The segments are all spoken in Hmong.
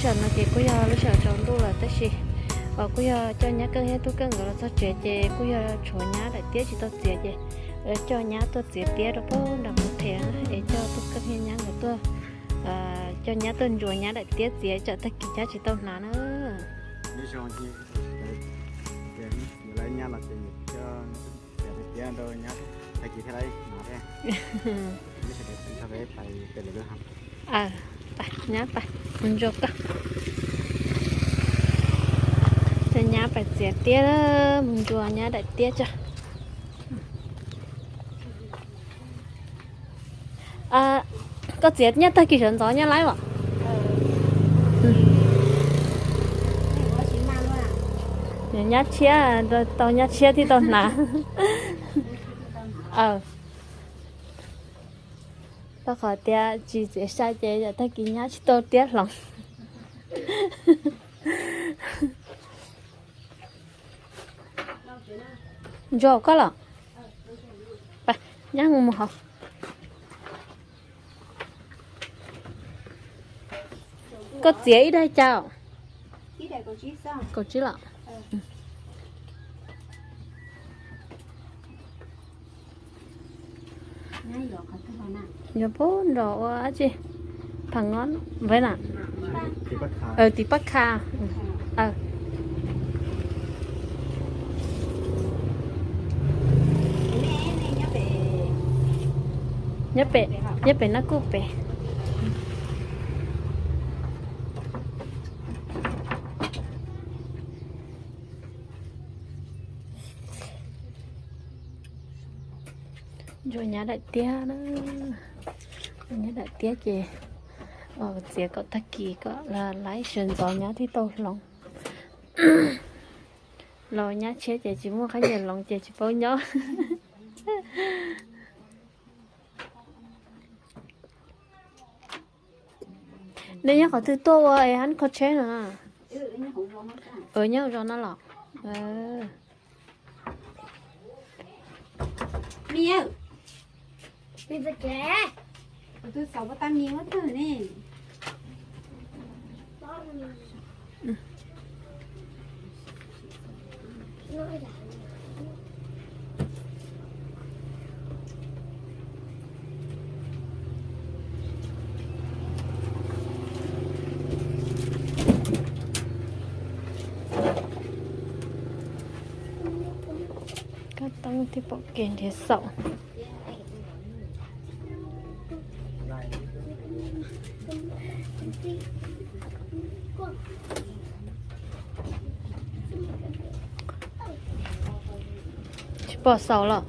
Sij hawm no ces kuj yog lub sij hawm tsaus ntuj lawm tab sis kuj yog coj nyab Keej thiab tub Keej nkawd los txog tsev ces kuj yog tshuav nyab daim tiab tsis tau txiav ces coj nyab tuaj txiav tiab rau pem nram mus them es coj tub Keej thiab nyab nkawd tuaj, coj nyab tuaj ntsuas nyab daim tiab txiav tsam tag kis nyab tsis tau hnav na. Nyab pais, nyab pais mus ntsuas koj. Coj nyab pais txiav tiab, mus ntsuas nyab daim tiab tso. Koj txiav nyab tag kis sawv ntxov nyab laib as. Nyab tshiab, tau nyab tshiab thiaj tau hnav. Rau qhov tias tsis txiav sai ces yam tag kis nyab tsis tau tiab hloov. Ntsuas koj los? Pais, nyab mus hauv. Koj txiav ib daim cas? Kaum tsib los? Yuav pub nrog ua dab tsi? Pham ngob npawg na? Tim pab kha. Nyob pem, nyob pem Nab Kuj pem. Ntsuas nyab daim tiab na. Nyab daim tiab ces txiav kom tag kis kom laib sawv ntxov nyab thiaj tau hloov. Los nyab tshiab ces tsis muaj qhab nyiaj hloov ces tsis paub nyob. Nej nyob qhov twg tuaj ua es hab kho tsheb no? Nyob hauv zos no los? Kab toob thiab pom kev nrhiav xaum. Tsis pom xaum los?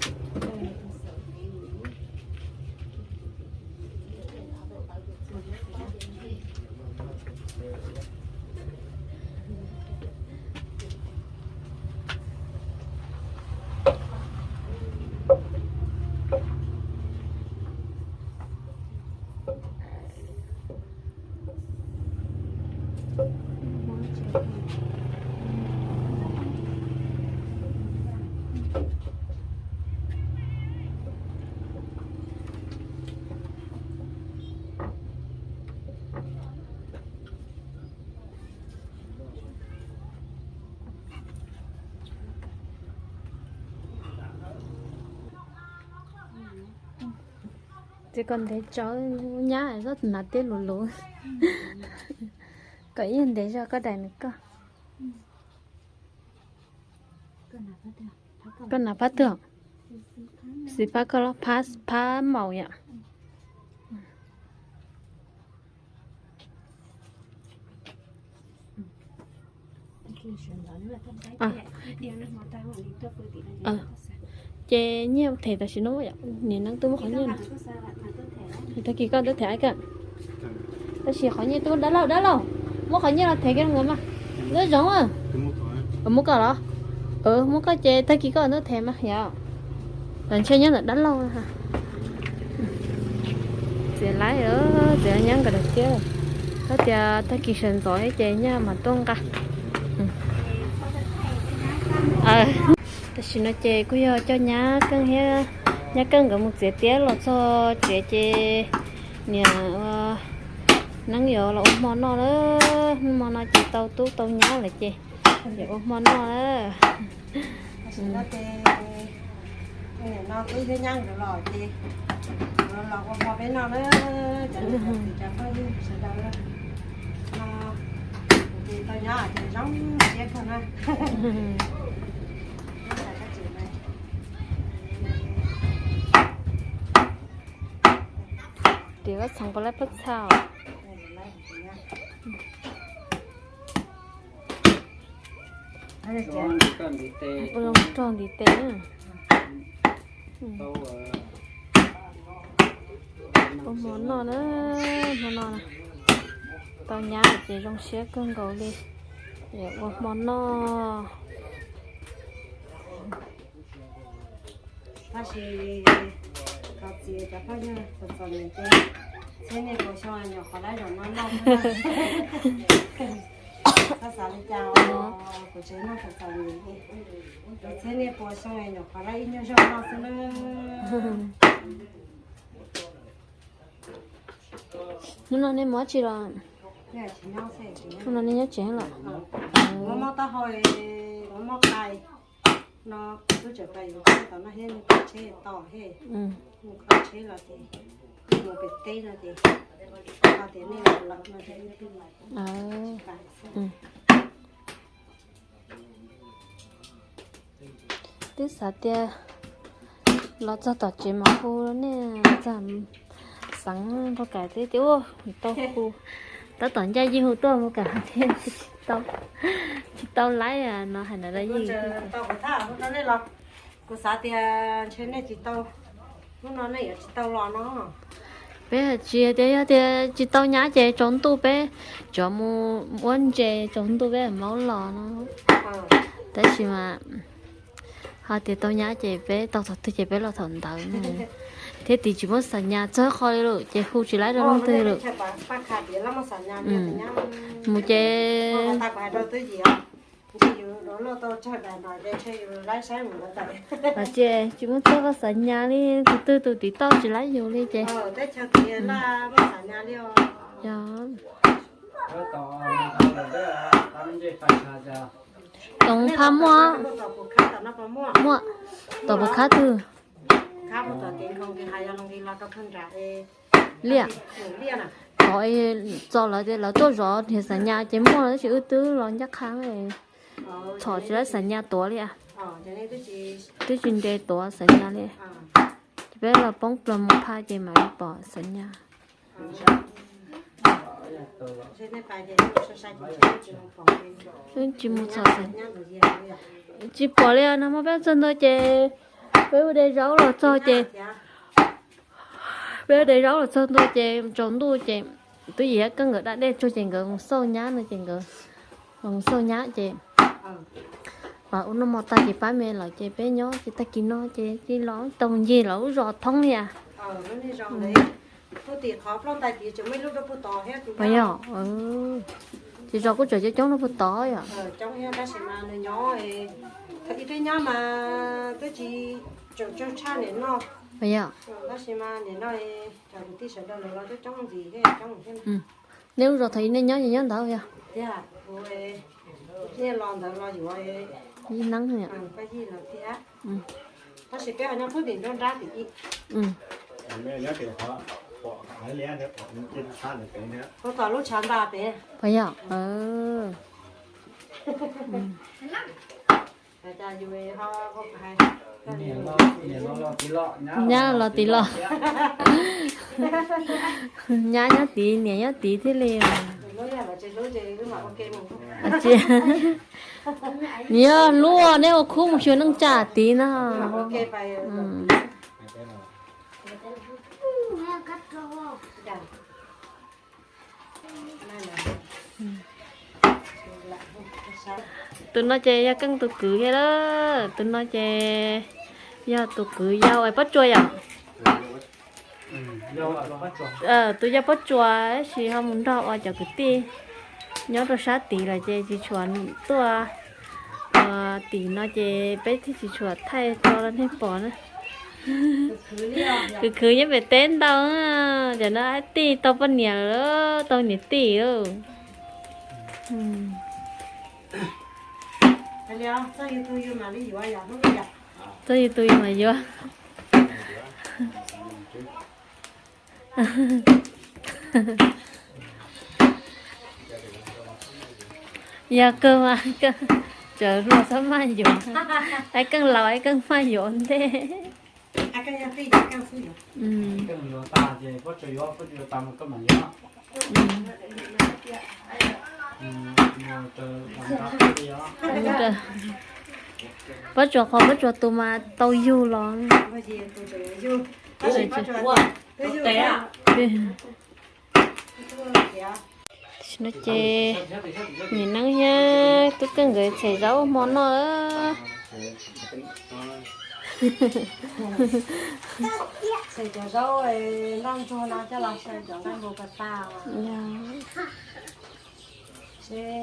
Ces kom ntev tso, nyab txhob hnav tiab luv luv. Kom ib yam ntev zog koj daim nws koj. Koj hnav phab twg? Xis phab koj los phab maum yom. Ces nyiaj them tam sim no yom, niam neeb twb muab qhov nyiaj no. Tag kis koj twb them koj. Tab sis qhov nyiaj twb dab laug dab laug, muab qhov nyiaj los them kiag nkawd mas. Lub zoov, muab koj los? Muab koj ces tag kis koj twb them mas yom. Ntshe nyob ntawm dab laug. Txiav laib, txiav nyab nkawd daim tiab. Koj tias tag kis sawv ntxov ces nyab mam tuaj nqa. Tam sim no ces kuj yog coj nyab Keej thiab, nyab Keej nkawd mus txiav tiab los txog tsev ces niam Neeb yuav los ua hmo noj lawm, hmo no ces tau tub tau nyab lawm ces yuav ua hmo noj lawm. Tias koj txhoov puas laib pob txha os? Ua zoo rog ntiv tes na. Ua hmo noj na, hmo no tau nyab ces zoo siab kawg nkaus li. Ua hmo noj. Tab sis thov txim cov phooj ywg txom txom nyem ces txhiab niaj puas xyoo nyuam qhuav laib zaum no noj xwb. Txhob xav li cas os, kuv tseem noj txom txom nyem. Txhiab niaj puas xyoo nyuam qhuav laib ib nyuag zaug noj xwb na. Hnub no nej mus dab tsi los? Hnub no nej nyob tsev los? Muab taub hau, muab qai no, kuv twb tseem pais yuav tsheb tom no thiab, nws kho tsheb tau thiab. Nws kho tsheb los ces mus pem teb no ces ho tias nej los lawm no ces wb thiaj li pais xwb. Twb xav tias los txog tom tsev mas hu nej txog xeev Npauj Kam thiab tias ua tau hu, tab tom ncaj yeej hu tuaj Npauj Kam thiab tsis tau, tsis tau laib no hais ntawd los yeej. Kuv xav tias ntshe nej tsis tau, hnub no nej yuav tsis tau los no. Peb tsis tias yog tias tsis tau nyab ces tsaus ntuj peb tsuas mus ua ntses tsaus ntuj peb mam los no. Tab sis mas ho tias tau nyab ces peb tau thaum twg ces peb los thaum ntawd no. Thiab tim tsis muaj xa nyas txog qhov li lawm ces hu tsis laib rau leej twg lawm. Mus ces tsis muaj txog xa nyas li, tus twg tus tim tau tsis laib yus li ces. Tom phab muaj, muaj, tom puas khab twg? Liaj, qhov txog lawv tias lawv tuaj zov niag xa nyas ces muaj tab sis wb twb los ncaj qha, txhom tsis laib xa nyas tuav li. Twb tsis nres tuav xa nyas li. Ces peb los poob plaws mus phaj ces mam li pom xa nyas. Wb tsis mus txhom xa nyas, tsis pom li no mas peb txog ntua ces peb ua de zaub los txog ces, peb ua de zaub los txog ntua ces tsaus ntuj ces twb yim thiab koj nkawd da dej tsuag ces nkawd mus xauj nyab no ces nkawd mus xauj nyab ces ua noj mov tag ces pab me lawm ces peb nyob ces tag kis no ces cia los tau ncig lawv lub zos thoob li. Yog, ces zos kuj tseem coob coob rau puag tod yom. Yog. Nej lub zos thaum ub nej nyob ces nyob ntawd yog? Ib neeb. Puag tod lub tshav nta pem. Puas yog? Nyab los tid los. Nyab nyob tid, niam nyob tid thiaj li. Nws yog hlub neb ua khub mus xyuas neej tsa tid na. Tus no ces yog Keej tus kwv thiab lawm, tus no ces yog tus kwv yau es Pob Tsuas yom. Tus yau Pob Tsuas tab sis ho mus nrog ua cov kwv tij nyob rau sab tid lawm ces tsis tshua tuaj ua tim no ces peb thiaj tsis tshua thaij rau nej pom na. Khwv khwv nyob pem teb ntau, cov no tij tau poj niam lawm, tau niam tij lawm. Txog yus tus yus mas yuav. Yog kawg mas, txawm hluas txhob maj yuav, es keej laus es keej maj yuav ntej. Pob tsuas qhov pob tsuas tus mas tau yug los. Tam sim no ces niam Neeb thiab tub Keej nkawd txhais zaub hmo noj lawm.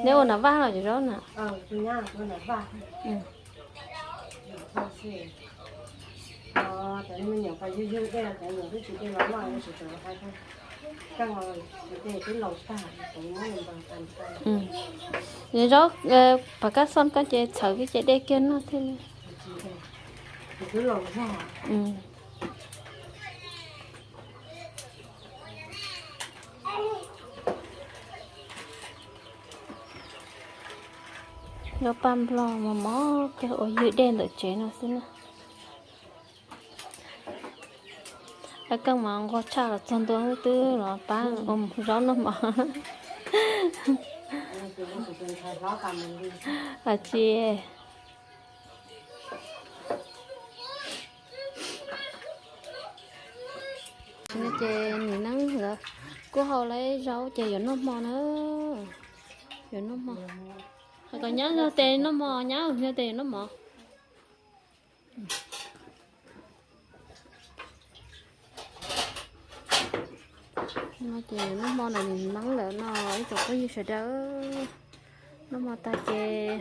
Neb ua nram vaj los cov zaub na? Zaub pas kab xoj koj ces txhawv peb ces dej kiag noj thiab li. Zaub paj nplog mos mos kawg, ua ywg dej ntawm tsev no xwb na. Ab, keej mas nquag tshaj los txog ntua twb los pab ua zaub noj mov. Tsis no ces nim neeb lawv kuj hau lawm zaub ces yuav noj hmo na. Yuav noj hmo. Hais kom nyab yog tes noj hmo, nyab yog tes yuav noj mov. No ces noj hmo na, nim neeb lawm no ib tsoom phooj ywg sawv daws. Noj hmo tas ces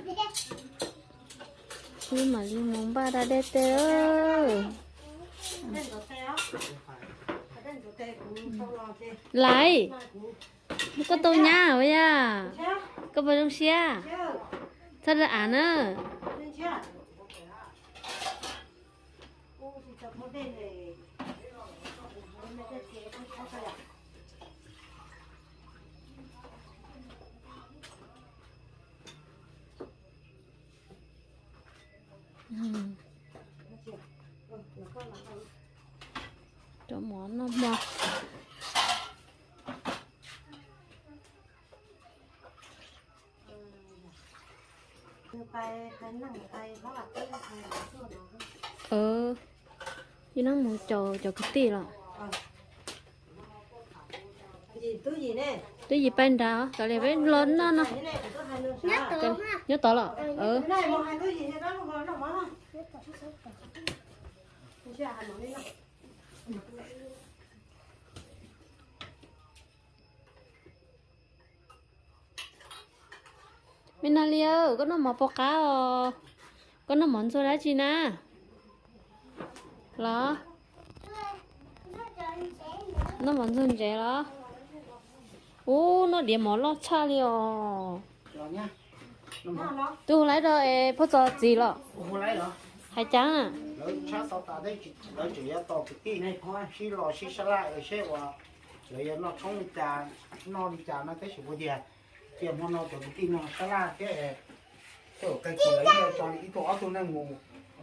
wb mam li mus npaj da dej tej. Laiv, koj tau nyab ua yam, koj puas zoo siab? Txhob da av na. Cov mov noj hmo. Ib hnub mus caum cov kwv tij los. Twb yim pais nrad, kav liam peb los noj no. Nyob tod los? Me Nas Lis, koj noj mov puas qab os? Koj noj mov ntxuag dab tsi na? Los? Noj mov ntxuag ntsev los? Ub, noj diav mov loj tshaj li os. Twb hu laiv rau es phauj Txos txiv los? Hais cas? Lawv tseem yuav tos kwv tij sib los sib sab laj seb uas lawv yuav noj tshoob li cas, noj li cas no tab sis ua tias cia hmo no cov kwv tij noj sab laj thiab, tej zaum tag kis lawv yuav tso li ib tug ob tug neeg mus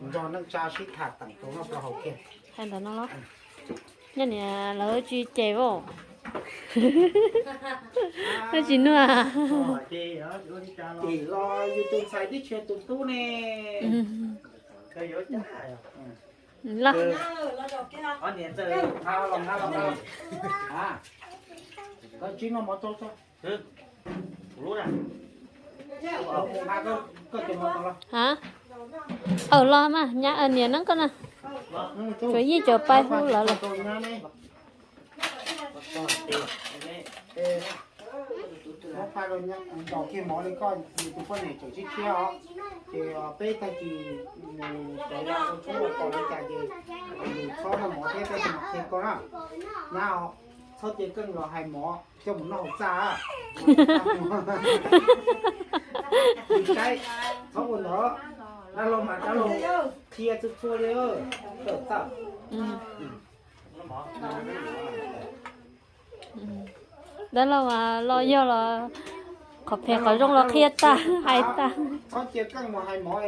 nrog neej tsa sib tham teem tus noj tus haus kiag. Hais ntawm no los? Nyob niam lawv tsis cem os. Tsis nuav. Cem los yus tus ntxhais twb tsis yog tus tub ne. Los. Ha, aw los mas nyab, niam neeb koj na. Tsuas yeej tsuas pais hu lawv lawm. Muab phaj rau, ntaus kiag mov li koj, yus tus poj niam tseem tshiab tshiab os. Ces peb tag kis mus cov yam ua tshoob ua kos li cas ces yus txhob noj mov thiab, tab sis mas qhia koj na, nyab, txhob cia Keej los hais mov coj mus noj hauv txaj. Saib, txhob ua ntawd, dab laug mas dab laug qhia txhua txhua li. Tawm txaj. Dab laug mas los yog los qhov phem qhov zoo los qhia tag hais tag. Txhob cia Keej mus hais mov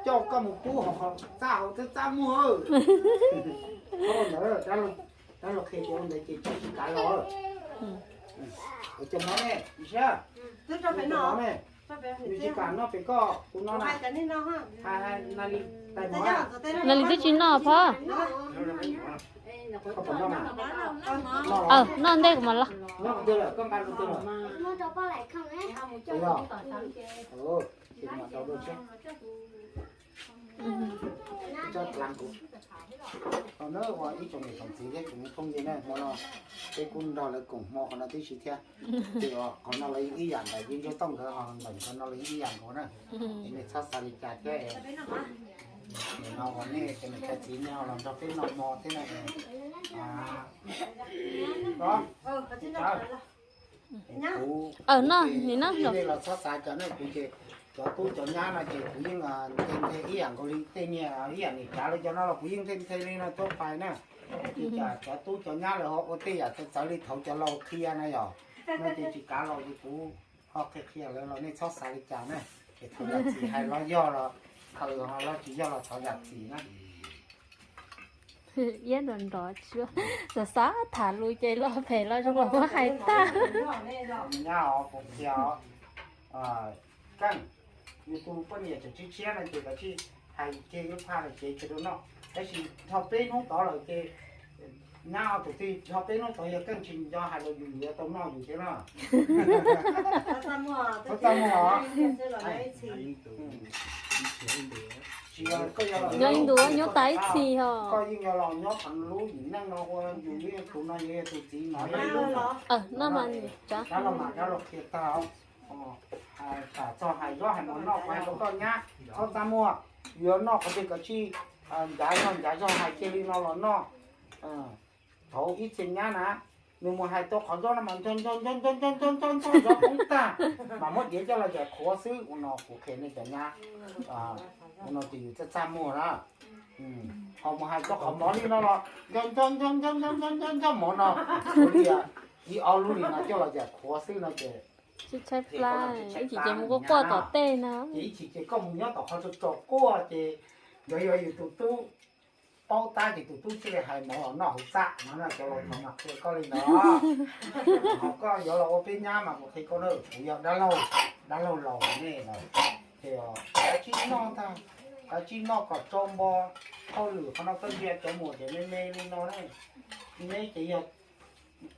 coj koj mus pub hauv txaj hauv txaj muag. Txhob ua ntawd, dab laug qhia tias ua ntawd ces tsis kav los. Ua cov mov ne, siab, ua cov mov ne, nws tsis kam noj pem koj, kuv no na. Hais, hais Nas Lis tais mov. Nas Lis twb tsis noj phab. Koj puas noj mas? Noj ntej kuv mam los. Noj kuv twg lawm, koj nqa kuv twg lawm? Ua, ces mam tau dua tshiab. Coj dlan kuv. Tau na, ua ib tsoom niam tsoom txiv thiab tsoom phooj ywg na, hmo no peb kuj nrog lawv koom hmo qhov no tib si thiab. Ces qhov no los yeej ib yam ntawm Yeeb Ncuab Tooj nkawd ho ntawm qhov no los yeej ib yam nkaus na. Es nej txhob xav li cas thiab. Nim no uas nej cov niam cov txiv nej ho los nrog peb noj hmo thiab na. Kuv, kuv ces nej los txhob xav cas ne, kuv ces cov tub cov nyab no ces kuv yeej nthe nthe ib yam nkaus li tej niag ib yam niam tsav li cov no los kuv yeej nthe nthe li no tuaj pais na. Ces cas cov tub cov nyab lawv ho ua tej yam txawv txawv li thaum cov laus qhia na yom. No ces tsis kav los ces kuv ho qhia qhia lawv los nej txhob xav li cas na. Ces thaum yam txim hais los yog los, thaum los tsis yog los thov zam txim na. Iab nrov nrov tsis, xav xav tham lus ces los phem los zoo los muab hais tag. Nyab os, kuv qhia os, Keej, yus tus poj niam tseem tshiab tshiab no ces kav tsij hais kiag ib phaj no ces cia rau noj. Tab sis nrho peb hnub tod lawm ces nyab os, tus twg nrho peb hnub tod yog Keej tsis nco hais los yus yuav tau noj yus thiab na. Txhob txaj muag os. Tsis, koj yog los nyob ib ntus nyob tas ib txhis ho. Koj yeej yog los nyob qhov lub yim neej no ua yus yeej tus no yog tus txiv no. Dab laug mas dab laug qhia tag. Tham txog hais zoj hais mov noj kuv hais rau koj nyab, txhob txaj muag. Yuav noj qhov twg kav tsij ncav zog ncav zog hais kiag li no los noj. Thaum ib txhia nyab na, nws mus hais tau qhov zoj no mas nco nco nco nco nco nco nco zov poob tag, mas muab diav coj los yam qhuav xwb. Ua no kuv qhia nej cov nyab, ua no ces yus txaj txaj muag na. Ho mus hais tau qhov mov li no los nco nco nco nco nco nco nco mov no, ua li ib ob lub li no coj los yam qhuav xwb no ces tsis tshaib plab, ib chim ces mus quaj quaj tom tej no. Ces ib chim ces koj mus nyob tom qhov tso tso quaj ces yog yog yus tus tub paub tab ces tus tub thiaj li hais mov los noj hauv txaj no na. Cov laus thov mas qhia koj li ntawd. Ho koj yuav los ua peb nyab mas kuv qhia koj na, kuv yog dab laug, dab laug laus nej lawm. Ces kav tsij noj tag, kav tsij noj kom tsau npo. Hauj lwm qhov no koj ntsia cov muam ces me me li no ne, neb ces yog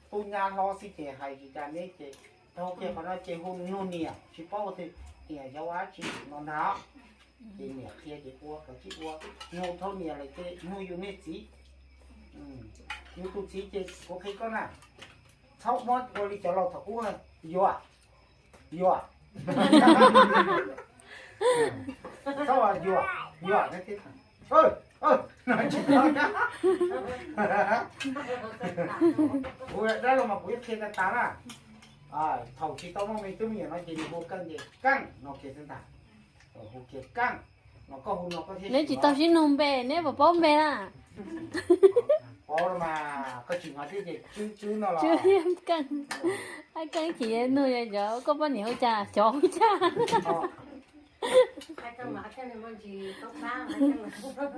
tub nyab hlob xwb ces hais tsis cas neb ces, tau kiag qhov no ces hu nug niam tsis paub ua twg, niam yog ua dab tsi no ntag. Ces niam qhia ces ua, kav tsij ua. Nug dhau niam lawm ces nug yus niag txiv. Yus tus txiv ces kuv qhia koj na, txhob muab ua li cov laus thaum ub, yuam, yuam, txhob ua yuam, yuam no thiab. Kuv dab laug mas kuv yeej qhia tas tas na. Thaum tsis tau muaj me tub me nyuam no ces nws hu Keej ces Keej no kiag xwb ntag. Hu kiag Keej no, koj hu no koj thiaj, neb tsis tau sib nug npe, neb puas paub npe na? Paub mas koj tsis hnov thiab ces Tswb, Tswb no los. Tswb, Keej. Ab, Keej, ib chim nug yog cov koj poj niam hu cas, cov hu cas?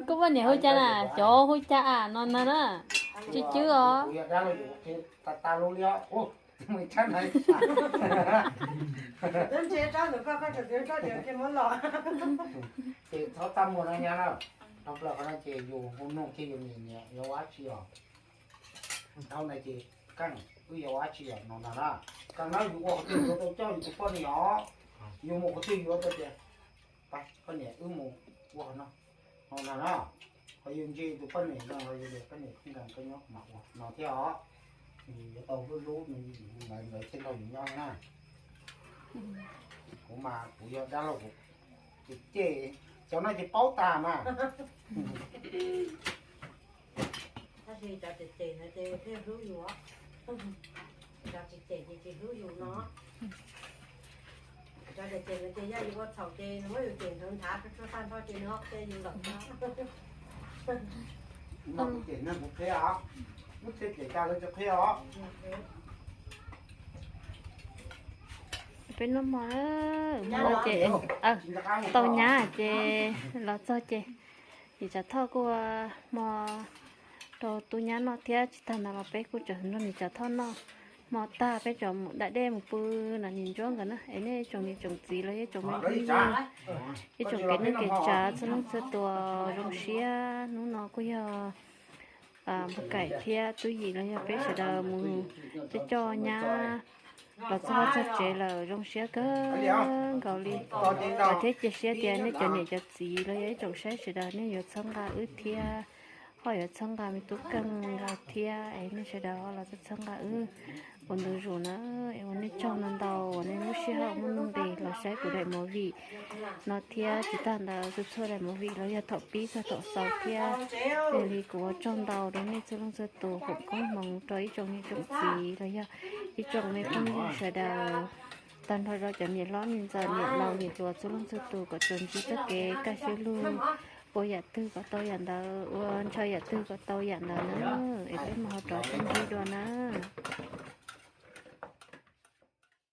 Koj poj niam hu cas na, cov hu cas no na na. Tswb Tswb os. Kuv yog dab laug yus qhia tas tas lus li os. Ces txhob txaj muag no nyab na. Dhau plaws qhov no ces yus hu nug kiag yus niam, niam yog ua dab tsi os. Dhau ntawd ces Keej, wb yog ua dab tsi os no ntag na. Keej na, yus ua qhov twg yuav tau coj yus tus poj niam os. Yus mus qhov twg yuav tau tias, pab poj niam wb mus ua qhov no, no ntag na. Qhov yus ntsia yus tus poj niam no los yus tias poj niam, koj nkees koj nyob mas ua no thiab os. Yuav tau hlub hlub nws, ntawd thiaj nrog yus nyob na. Kuv mas kuv yog dab laug, kuv cem cov no ces paub tas mas. Tab sis cov cem cem no ces thiaj hlub yus os. Cov tsis cem ces tsis hlub yus no. Cov cem cem no ces yog yus ua txhaum ces nws muab yus cem ntawd nthav rau tsuag tag nrho ces nws ho qhia yus lawm no. Kuv cem neeg kuv qhia os, lub txhia cem cas lawv tsis qhia os. Peb noj hmo, hmo no ces tau nyab ces los txog ces niam Tsav Thoj kuj ua hmo rau tub nyab noj thiab. Tsis tag ntawd los peb kuj tseem nrog niam Tsav Thoj noj hmo tag peb tseem mus da dej mus pw nram niam Ntsuab nkawd na. Es nej tsoom niam tsoom txiv los yog tsoom me phooj ywg, ib tsoom kev neej kev tsav txhua leej txhua tus zoo siab. Hnub no kuj yog Npawg Kaim thiab Tub Yim los yog peb sawv daws mus coj coj nyab los txog vaj txog tsev lawm zoo siab kawg nkaus li. Thiab cia siab tias nej cov niam cov txiv los yog ib tsoom saib sawv daws nej yuav txhawb nqa wb thiab, ho yuav txhawb nqa me tub Keej nkawd thiab es nej sawv daws ho los txhawb nqa wb ua ntu zus na. Es ua nej tsaug ntau ntau uas nej lub sij hawm muaj nuj nqis los saib kuv daim movie no thiab tsis tag ntawd txhua txhua daim movie los yog thaum pib txog thaum xaus thiab. Yog li kuv ua tsaug ntau rau nej txhua leej txhua tus foom koob hmoov rau ib tsoom niam tsoom txiv los yog ib tsoom me phooj ywg sawv daws. Tag nrho rau cov niam hlob niam ntxawm niam laus niam hluas txhua leej txhua tus kom tsuas ntsib txoj kev kaj siab lug, ua yam twg kom tau yam ntawd, ua ntshaw yam twg kom tau yam ntawd na. Es peb mam ho rov sib ntsib dua na.